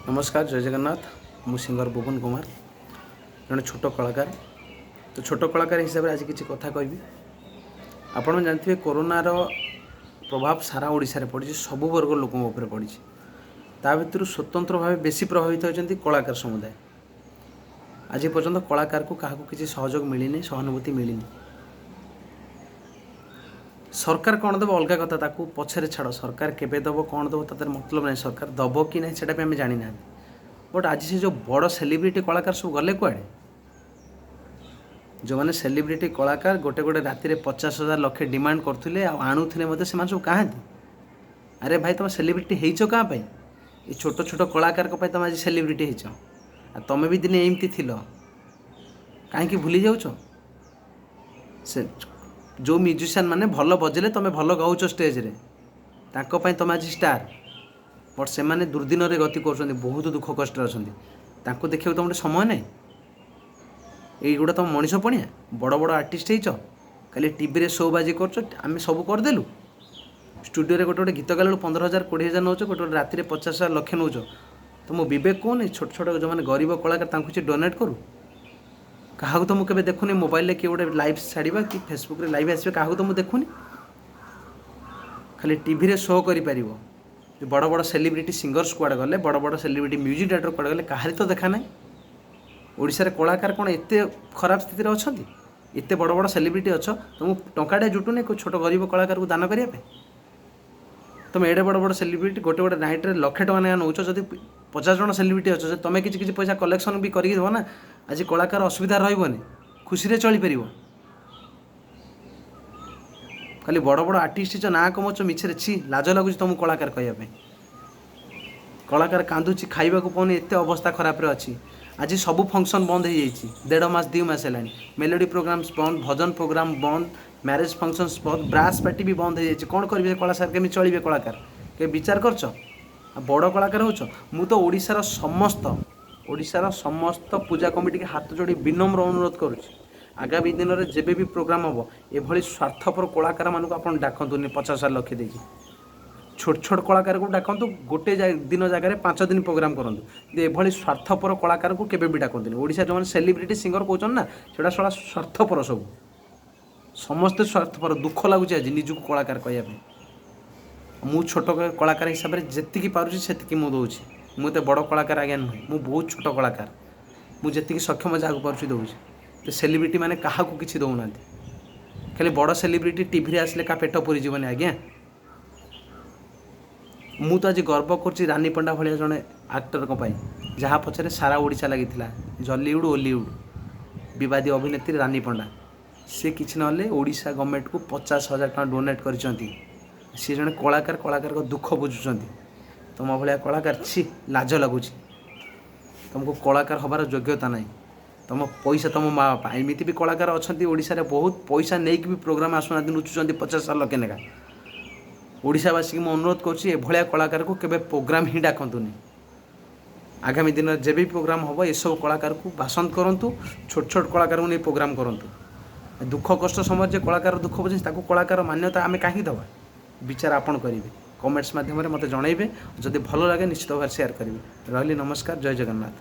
ନମସ୍କାର, ଜୟ ଜଗନ୍ନାଥ। ମୁଁ ସିଙ୍ଗର ବୁବୁନ କୁମାର, ଜଣେ ଛୋଟ କଳାକାର। ତ ଛୋଟ କଳାକାର ହିସାବରେ ଆଜି କିଛି କଥା କହିବି। ଆପଣ ଜାଣିଥିବେ, କରୋନାର ପ୍ରଭାବ ସାରା ଓଡ଼ିଶାରେ ପଡ଼ିଛି, ସବୁ ବର୍ଗ ଲୋକଙ୍କ ଉପରେ ପଡ଼ିଛି। ତା ଭିତରୁ ସ୍ୱତନ୍ତ୍ର ଭାବେ ବେଶୀ ପ୍ରଭାବିତ ହୋଇଛନ୍ତି କଳାକାର ସମୁଦାୟ। ଆଜି ପର୍ଯ୍ୟନ୍ତ କଳାକାରକୁ କାହାକୁ କିଛି ସହଯୋଗ ମିଳିନି, ସହାନୁଭୂତି ମିଳିନି। ସରକାର କ'ଣ ଦେବ ଅଲଗା କଥା, ତାକୁ ପଛରେ ଛାଡ଼। ସରକାର କେବେ ଦେବ, କ'ଣ ଦେବ, ତା ଦେହରେ ମତଲବ ନାହିଁ। ସରକାର ଦେବ କି ନାହିଁ, ସେଇଟା ବି ଆମେ ଜାଣିନାହାନ୍ତି। ବଟ୍ ଆଜି ସେ ଯେଉଁ ବଡ଼ ସେଲିବ୍ରିଟି କଳାକାର ସବୁ ଗଲେ କୁଆଡ଼େ? ଯେଉଁମାନେ ସେଲିବ୍ରିଟି କଳାକାର ଗୋଟେ ଗୋଟେ ରାତିରେ 50,000, ଲକ୍ଷେ ଡିମାଣ୍ଡ କରୁଥିଲେ ଆଉ ଆଣୁଥିଲେ ମଧ୍ୟ, ସେମାନେ ସବୁ କାହାନ୍ତି? ଆରେ ଭାଇ, ତୁମେ ସେଲିବ୍ରିଟି ହେଇଛ କାହା ପାଇଁ? ଏ ଛୋଟ ଛୋଟ କଳାକାରଙ୍କ ପାଇଁ ତୁମେ ଆଜି ସେଲିବ୍ରିଟି ହେଇଛ। ଆଉ ତୁମେ ବି ଦିନେ ଏମିତି ଥିଲ, କାହିଁକି ଭୁଲି ଯାଉଛ? ସେ ଯେଉଁ ମ୍ୟୁଜିସିଆନ୍ ମାନେ ଭଲ ବଜେଇଲେ, ତୁମେ ଭଲ ଗାଉଛ ଷ୍ଟେଜ୍ରେ, ତାଙ୍କ ପାଇଁ ତୁମେ ଆଜି ଷ୍ଟାର୍। ବଟ୍ ସେମାନେ ଦୁର୍ଦିନରେ ଗତି କରୁଛନ୍ତି, ବହୁତ ଦୁଃଖ କଷ୍ଟରେ ଅଛନ୍ତି। ତାଙ୍କୁ ଦେଖିବାକୁ ତୁମ ଗୋଟେ ସମୟ ନାହିଁ? ଏଇଗୁଡ଼ା ତୁମ ମଣିଷ ପଣିଆ? ବଡ଼ ବଡ଼ ଆର୍ଟିଷ୍ଟ ହେଇଛ, ଖାଲି ଟିଭିରେ ଶୋ ବାଜି କରୁଛ, ଆମେ ସବୁ କରିଦେଲୁ। ଷ୍ଟୁଡ଼ିଓରେ ଗୋଟେ ଗୋଟେ ଗୀତ ଗାଇଲା ବେଳକୁ 15,000, 20,000 ନେଉଛ, ଗୋଟେ ଗୋଟେ ରାତିରେ 50,000, ଲକ୍ଷେ ନେଉଛ। ତ ମୋ ବିବେକ କହୁନି ଛୋଟ ଛୋଟ ଯେଉଁମାନେ ଗରିବ କଳାକାର ତାଙ୍କୁ କିଛି ଡୋନେଟ୍ କରୁ? କାହାକୁ ତ ମୁଁ କେବେ ଦେଖୁନି ମୋବାଇଲରେ କିଏ ଗୋଟେ ଲାଇଭ୍ ଛାଡ଼ିବା କି ଫେସବୁକ୍ରେ ଲାଇଭ୍ ଆସିବା, କାହାକୁ ତ ମୁଁ ଦେଖୁନି। ଖାଲି ଟିଭିରେ ଶୋ କରିପାରିବ। ଯେଉଁ ବଡ଼ ବଡ଼ ସେଲିବ୍ରିଟି ସିଙ୍ଗର୍ସ କୁଆଡ଼େ ଗଲେ? ବଡ଼ ବଡ଼ ସେଲିବ୍ରିଟି ମ୍ୟୁଜିକ୍ ଡାଇରେକ୍ଟର କୁଆଡ଼େ ଗଲେ? କାହାରି ତ ଦେଖା ନାହିଁ। ଓଡ଼ିଶାରେ କଳାକାର କ'ଣ ଏତେ ଖରାପ ସ୍ଥିତିରେ ଅଛନ୍ତି? ଏତେ ବଡ଼ ବଡ଼ ସେଲିବ୍ରିଟି ଅଛ, ତୁମକୁ ଟଙ୍କାଟେ ଜୁଟୁନି କେଉଁ ଛୋଟ ଗରିବ କଳାକାରକୁ ଦାନ କରିବା ପାଇଁ? ତୁମେ ଏଡ଼େ ବଡ଼ ବଡ଼ ସେଲିବ୍ରିଟି, ଗୋଟେ ଗୋଟେ ନାଇଟ୍ରେ ଲକ୍ଷେ ଟଙ୍କା ଲେଖା ନେଉଛ। ଯଦି 50 ଜଣ ସେଲିବ୍ରିଟି ଅଛ, ଯଦି ତୁମେ କିଛି କିଛି ପଇସା କଲେକ୍ସନ୍ ବି କରିକି ଦେବ ନା, ଆଜି କଳାକାର ଅସୁବିଧା ରହିବନି, ଖୁସିରେ ଚଳିପାରିବ। ଖାଲି ବଡ଼ ବଡ଼ ଆର୍ଟିଷ୍ଟ ନାଁ କମାଉଛ ମିଛରେ। ଛି, ଲାଜ ଲାଗୁଛି ତୁମକୁ କଳାକାର କହିବା ପାଇଁ। କଳାକାର କାନ୍ଦୁଛି, ଖାଇବାକୁ ପାଉନି, ଏତେ ଅବସ୍ଥା ଖରାପରେ ଅଛି। ଆଜି ସବୁ ଫଙ୍କସନ୍ ବନ୍ଦ ହେଇଯାଇଛି, ଦେଢ଼ ମାସ 2 ମାସ ହେଲାଣି। ମେଲୋଡ଼ି ପ୍ରୋଗ୍ରାମ୍ସ ବନ୍ଦ, ଭଜନ ପ୍ରୋଗ୍ରାମ୍ ବନ୍ଦ, ମ୍ୟାରେଜ୍ ଫଙ୍କସନ୍ସ ବନ୍ଦ, ବ୍ରାସ୍ ପାର୍ଟି ବି ବନ୍ଦ ହେଇଯାଇଛି। କ'ଣ କରିବେ କଳାକାର? କେମିତି ଚଳିବେ କଳାକାର? କେବେ ବିଚାର କରୁଛ? ଆଉ ବଡ଼ କଳାକାର ହେଉଛ। ମୁଁ ତ ଓଡ଼ିଶାର ସମସ୍ତ ପୂଜା କମିଟିକି ହାତ ଯୋଡ଼ି ବିନମ୍ର ଅନୁରୋଧ କରୁଛି, ଆଗାମୀ ଦିନରେ ଯେବେ ବି ପ୍ରୋଗ୍ରାମ୍ ହେବ, ଏଭଳି ସ୍ୱାର୍ଥପର କଳାକାରମାନଙ୍କୁ ଆପଣ ଡାକନ୍ତୁନି 50,000, ଲକ୍ଷେ ଦେଇକି। ଛୋଟ ଛୋଟ କଳାକାରକୁ ଡାକନ୍ତୁ, ଗୋଟେ ଦିନ ଜାଗାରେ 5 ଦିନ ପ୍ରୋଗ୍ରାମ୍ କରନ୍ତୁ, କିନ୍ତୁ ଏଭଳି ସ୍ୱାର୍ଥପର କଳାକାରକୁ କେବେ ବି ଡାକନ୍ତୁନି। ଓଡ଼ିଶା ଯେଉଁମାନେ ସେଲିବ୍ରିଟି ସିଙ୍ଗର କହୁଛନ୍ତି ନା, ସେଟା ଶଳା ସ୍ୱାର୍ଥପର ସବୁ, ସମସ୍ତେ ସ୍ୱାର୍ଥପର। ଦୁଃଖ ଲାଗୁଛି ଆଜି ନିଜକୁ କଳାକାର କହିବା ପାଇଁ। ମୁଁ ଛୋଟ କଳାକାର ହିସାବରେ ଯେତିକି ପାରୁଛି ସେତିକି ମୁଁ ଦେଉଛି। ମୁଁ ଏତେ ବଡ଼ କଳାକାର ଆଜ୍ଞା ନୁହେଁ, ମୁଁ ବହୁତ ଛୋଟ କଳାକାର। ମୁଁ ଯେତିକି ସକ୍ଷମ ଯାହାକୁ ପାରୁଛି ଦେଉଛି। ତ ସେଲିବ୍ରିଟି ମାନେ କାହାକୁ କିଛି ଦେଉନାହାନ୍ତି। ଖାଲି ବଡ଼ ସେଲିବ୍ରିଟି ଟିଭିରେ ଆସିଲେ କାହା ପେଟ ପୁରିଯିବନି ଆଜ୍ଞା। ମୁଁ ତ ଆଜି ଗର୍ବ କରୁଛି ରାନୀ ପଣ୍ଡା ଭଳିଆ ଜଣେ ଆକ୍ଟରଙ୍କ ପାଇଁ, ଯାହା ପଛରେ ସାରା ଓଡ଼ିଶା ଲାଗିଥିଲା, ଜଲିଉଡ଼ ଓଲିଉଡ଼। ବିବାଦୀ ଅଭିନେତ୍ରୀ ରାନୀ ପଣ୍ଡା, ସେ କିଛି ନହେଲେ ଓଡ଼ିଶା ଗଭର୍ଣ୍ଣମେଣ୍ଟକୁ 50,000 ଟଙ୍କା ଡୋନେଟ୍ କରିଛନ୍ତି। ସିଏ ଜଣେ କଳାକାର, କଳାକାରଙ୍କ ଦୁଃଖ ବୁଝୁଛନ୍ତି। ତୁମ ଭଳିଆ କଳାକାର, ଛି, ଲାଜ ଲାଗୁଛି। ତୁମକୁ କଳାକାର ହେବାର ଯୋଗ୍ୟତା ନାହିଁ। ତୁମ ପଇସା ତୁମ ମା ବାପା। ଏମିତି ବି କଳାକାର ଅଛନ୍ତି ଓଡ଼ିଶାରେ, ବହୁତ ପଇସା ନେଇକି ବି ପ୍ରୋଗ୍ରାମ୍ ଆସୁନାହାନ୍ତି, ଲୁଚୁଛନ୍ତି 50,000, ଲକ୍ଷେ ଲେଖା। ଓଡ଼ିଶାବାସୀକି ମୁଁ ଅନୁରୋଧ କରୁଛି, ଏଭଳିଆ କଳାକାରକୁ କେବେ ପ୍ରୋଗ୍ରାମ୍ ହିଁ ଡାକନ୍ତୁନି। ଆଗାମୀ ଦିନରେ ଯେବେ ବି ପ୍ରୋଗ୍ରାମ୍ ହେବ, ଏସବୁ କଳାକାରକୁ ବାସନ୍ଦ କରନ୍ତୁ, ଛୋଟ ଛୋଟ କଳାକାରଙ୍କୁ ନେଇ ପ୍ରୋଗ୍ରାମ୍ କରନ୍ତୁ। ଦୁଃଖ କଷ୍ଟ ସମୟରେ ଯେ କଳାକାର ଦୁଃଖ ବୁଝେ, ତାକୁ କଳାକାର ମାନ୍ୟତା ଆମେ କାହିଁକି ଦେବା? ବିଚାର ଆପଣ କରିବେ, କମେଣ୍ଟସ୍ ମାଧ୍ୟମରେ ମୋତେ ଜଣାଇବେ। ଯଦି ଭଲ ଲାଗେ, ନିଶ୍ଚିତ ଭାବରେ ସେୟାର କରିବେ। ରହିଲି, ନମସ୍କାର, ଜୟ ଜଗନ୍ନାଥ।